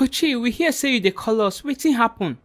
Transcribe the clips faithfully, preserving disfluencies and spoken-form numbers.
Chi, we hear say you dey call us. Wetin happen?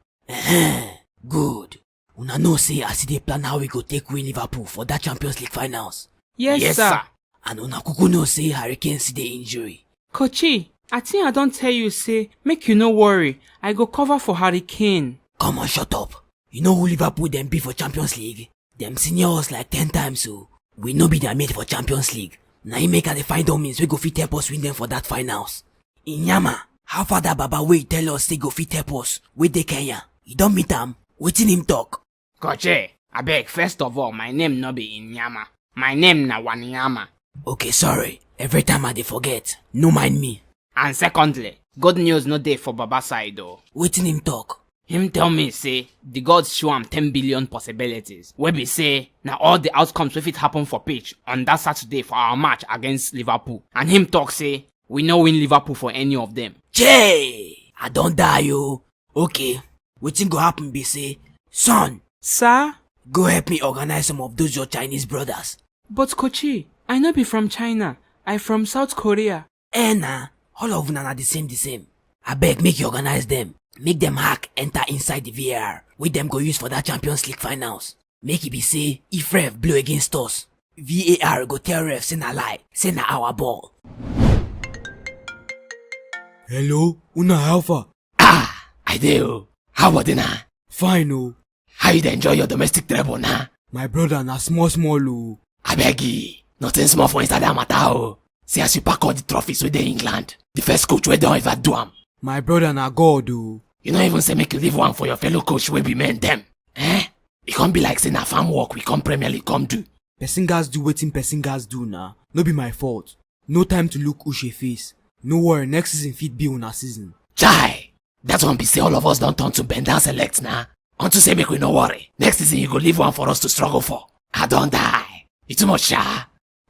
Good. Una know say I still dey plan how we go take win Liverpool for that Champions League finals. Yes, sir. And una kuku know say Harry Kane still dey injury. Kochi, I think I don tell you say make you no worry. I go cover for Harry Kane. Come on, shut up. You know who Liverpool dem be for Champions League? Dem senior us like ten times o. We no be their mate for Champions League. Na im make I dey find dummies wey go fit help us win dem for that finals. Inyama, how far that baba wey you tell us say go fit help us, wey dey Kenya? You don meet am? Wetin him talk? Kochi, abeg, first of all, my name no be Inyama. My name na Wanyama. Okay, sorry. Every time I dey forget. No mind me. And secondly, good news no dey for Baba side o. Wetin him talk? Him tell me say the gods show am ten billion possibilities, wey be say na all the outcomes wey fit happen for pitch on that Saturday for our match against Liverpool. And him talk say we no win Liverpool for any of them. Jay! I don die o. Okay, wetin go happen be say, son, Sir? Go help me organize some of those your Chinese brothers. But Kochi, I no be from China. I from South Korea. Eh na, all of una na the same the same. Abeg, make you organize them. Make them hack enter inside the V A R wey dem go use for that Champions League finals. Make e be say if ref blow against us, V A R go tell ref say na lie, say na our ball. Hello, una how far? Ah, I dey o. How body na? Fine o. How you dey enjoy your domestic trouble na? My brother na small small o. Abeg, nothing small for inside that matter o. See as you pack all the trophies wey dey England. The first coach wey don ever do am. My brother na God o. You no even say make you leave one for your fellow coach wey be men dem. Eh? E come be like say na farm work we come Premier League come do. Person gats do wetin person gats do na. No be my fault. No time to look Uche face. No worry, next season fit be una season. Chai! That one be say all of us don turn to bend down select na. Unto say make we no worry. Next season you go leave one for us to struggle for. I don die. E too much sha.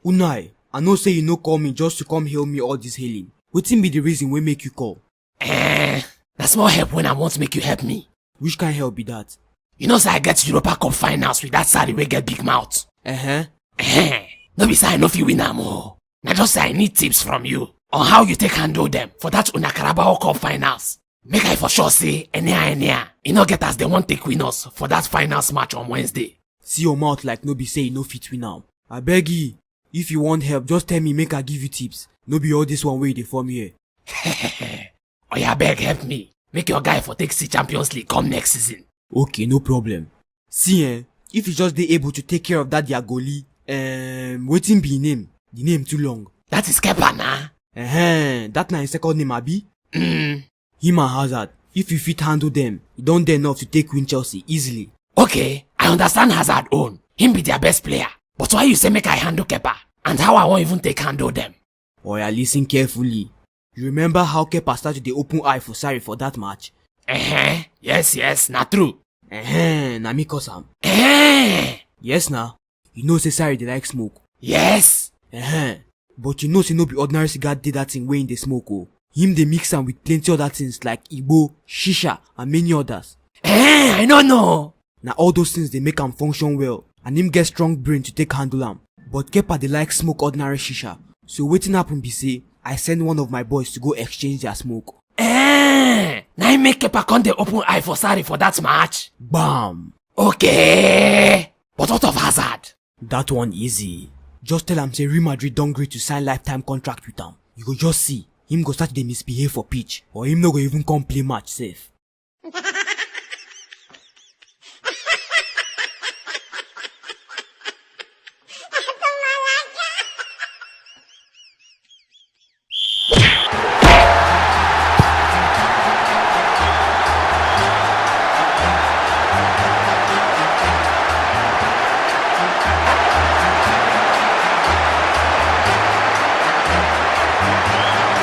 Unai, I know say you no call me just to come hail me all this hailing. Wetin be the reason wey make you call? Eh, na small help wey I want make you help me. Which kind help be that? You know say I get Europa Cup finals with that Sarri wey get big mouth. Uh-huh. Eh, no be say I no fit win am o. Na just say I need tips from you on how you take handle them for that una Carabao Cup finals. Make I for sure say anyhow anyhow, e no get as dem wan take win us for that finals match on Wednesday. See your mouth like no be say you no fit win am. Abeg, if you want help, just tell me make I give you tips. No be all this one wey you dey form here. Oya, abeg help me. Make your guy for take see Champions League come next season. Okay, no problem. See eh, if you just dey able to take care of that their goalie, um, wetin be him name? The name too long. That is Kepa na. Ehen, that na him second name abi? Mm. Him and Hazard, if you fit handle them, e don dey enough to take win Chelsea easily. Okay, I understand Hazard own. Him be their best player. But why you say make I handle Kepa? And how I wan even take handle them? Oya, listen carefully. You remember how Kepa start to dey open eye for Sarri for that match? Eh, yes, yes, na true. Ehen, na me cause am. Eh, Yes na. You know say Sarri dey like smoke. Yes. Ehen. But you know say no be ordinary cigar dey that thing wey him dey smoke o. Him dey mix am with plenty other things like igbo, shisha and many others. Eh, I no know. Na all those things dey make am function well and him get strong brain to take handle am. But Kepa dey like smoke ordinary shisha. So wetin happen be say I send one of my boys to go exchange their smoke. Eh, na him make Kepa come dey open eye for Sarri for that match. Bam! Okay. But what of Hazard? That one easy. Just tell am say Real Madrid don gree to sign lifetime contract with am. You go just see, him go start to dey misbehave for pitch, or him no go even come play match sef.